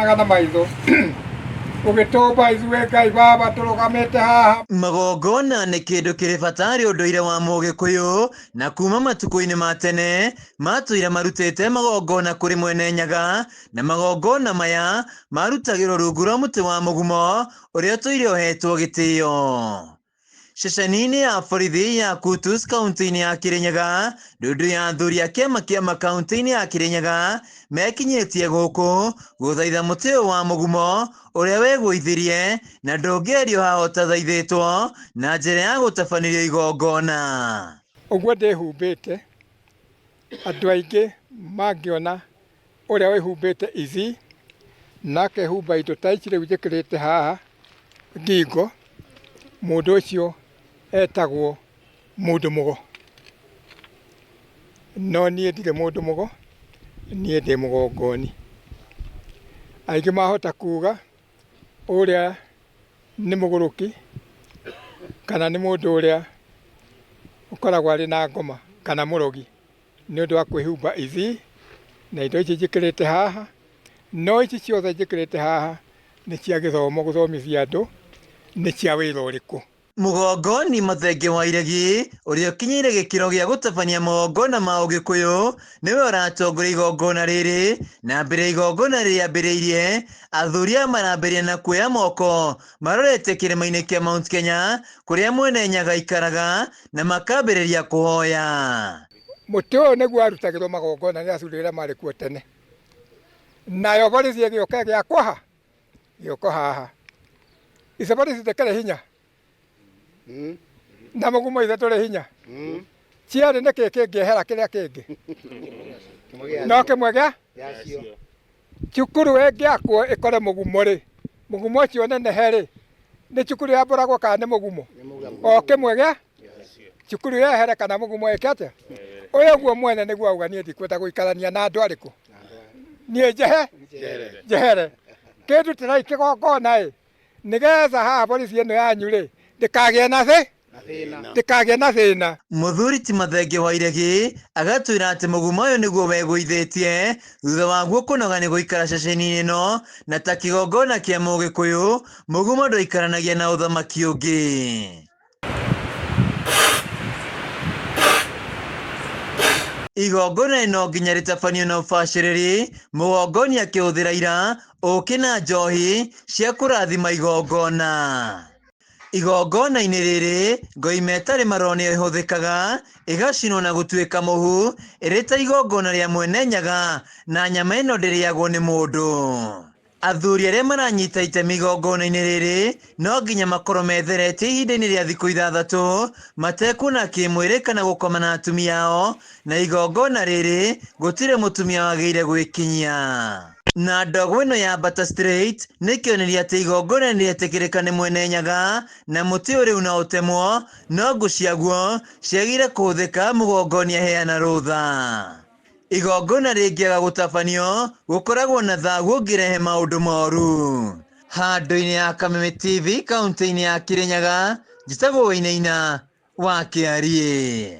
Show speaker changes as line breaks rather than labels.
Na maitho ũgĩtũmba ithuĩ Ngai Baba tũrũgamĩte haha.
Magongona nĩ kĩndũ kĩrĩ bata harĩ ũndũire wa Mũgĩkũyũ, na kuma matukũ-inĩ ma tene matũire marutĩte magongona kũrĩ Mwene Nyaga, na magongona maya marutagĩrwo rungu rwa mũtĩ wa mũgumo ũrĩa ũtũire ũhetwo gĩtĩo. Ceceni-inĩ ya borithi ya Kutus kaunti-inĩ ya Kirinyaga, ndundu ya athuri a kĩama kĩa makaunti-inĩ ya Kirinyaga mekinyĩtie gũkũ gũthaitha mũtĩ ũyũ wa mũgumo ũrĩa wĩgũithirie na ndũngĩerio haha ũtathaithĩtwo na njĩra ya gũtabanĩrio igongona.
Ũguo ndĩhumbĩte, andũ aingĩ mangĩona ũrĩa wĩhumbĩte ici na akehumba indo ta ici rĩu njĩkĩrĩte haha ngingo, mũndũ ũcio etagwo mũndũ mũgo. No niĩ ndirĩ mũndũ mũgo, niĩ ndĩ mũgongoni. Aingĩ mahota kuga ũrĩa nĩ mũgũrũki kana nĩ mũndũ ũrĩa ũkoragwo arĩ na ngoma kana mũrogi. Nĩ ũndũ wa kwĩhumba ithi na indo ici njĩkĩrĩte haha, no ici ciothe njĩkĩrĩte haha nĩ cia gĩthomo gũthomithia andũ nĩ cia wĩra ũrĩkũ.
Mũgongoni Mathenge wa Iregi ũrĩa ũkinyĩire gĩkĩro gĩa gũtabania magongona ma Ũgĩkũyũ nĩwe ũratongoria igongona rĩrĩ, na mbere igongona rĩambĩrĩirie athuri aya marambĩrĩria na kuoya moko marorete kĩrĩma-inĩ kĩa Mount Kenya kũrĩa Mwene Nyaga aikaraga na makambĩrĩria kũhoya.
Mũtĩ ũyũ nĩguo warutagĩrwo magongona nĩ athuri arĩa marĩ kuo tene. Nayo borithi ĩgĩũka ĩgĩakwo ha? Ĩgĩũka haha. Icio borithi ndĩkĩrĩ hinya? Na mũgumo ithe ndũrĩ hinya? Cierĩ nĩkĩ kĩngĩehera kĩrĩa kĩngĩ? No kĩmwe gĩa? Cukuru ĩngĩakwo ĩkore mũgumo rĩ, mũgumo ũcio ũnenehe rĩ, nĩ cukuru yambũragwo kana nĩ mũgumo? O kĩmwe gĩa? Cukuru yehere kana mũgumo ĩke atĩa? Ũyũ guo mwene nĩguo auga niĩ ndikwenda gũikarania na andũ arĩkũ? Niĩ njehe? Njehere. Kĩndutĩrai kĩgongona ĩ, nĩgetha haha borithi ĩno yanyu rĩ, ndĩkagĩe na thĩ ndĩkagĩe na thĩna.
Mũthuri ti Mathenge wa Iregi agatwĩra atĩ mũgumo ũyũ nĩguo wegũithĩtie thutha waguo kũnoga nĩ gũikara ceceni-inĩ ĩno, na ta kĩgongona kĩa Mũgĩkũyũ, mũgumo ndũikaranagia na ũthamaki ũngĩ. Igongona no nginya rĩtabanio na ũbacĩrĩri, mũgongoni akĩhũthĩra ira, ũkĩ na njohi cia kũrathima igongona. Igongona-inĩ rĩrĩ, ngoima ĩtarĩ maroro nĩyo ĩhũthĩkaga, ĩgacinwo na gũtuĩka mũhu, ĩrĩ ta igongona rĩa Mwene Nyaga, na nyama ĩno ndĩrĩagwo nĩ mũndũ. Athuri arĩa maranyita itemi igongona-inĩ rĩrĩ no nginya makorwo metheretie ihinda-inĩ rĩa thikũ ithathatũ matekuona kĩmwĩrĩ kana gũkoma na atumia ao, na igongona rĩrĩ gũtirĩ mũtumia wagĩrĩire gwĩkinyia. Na ndogo ĩno ya Bata Straight nĩ kĩonereria atĩ igongona nĩ rĩetĩkĩrĩka nĩ Mwene Nyaga na mũtĩ ũyũ rĩu no ũtemwo, no ngũ ciaguo ciagĩrĩire kũhũthĩka mũgongoni aheana rũtha. Igongona rĩngĩaga gũtabanio, gũkoragwo na thahu ũngĩrehe maũndũ moru. Handũ-inĩ ya Kameme TV kaunti-inĩ ya Kirinyaga, njĩtagwo Wainaina wa Kĩariĩ.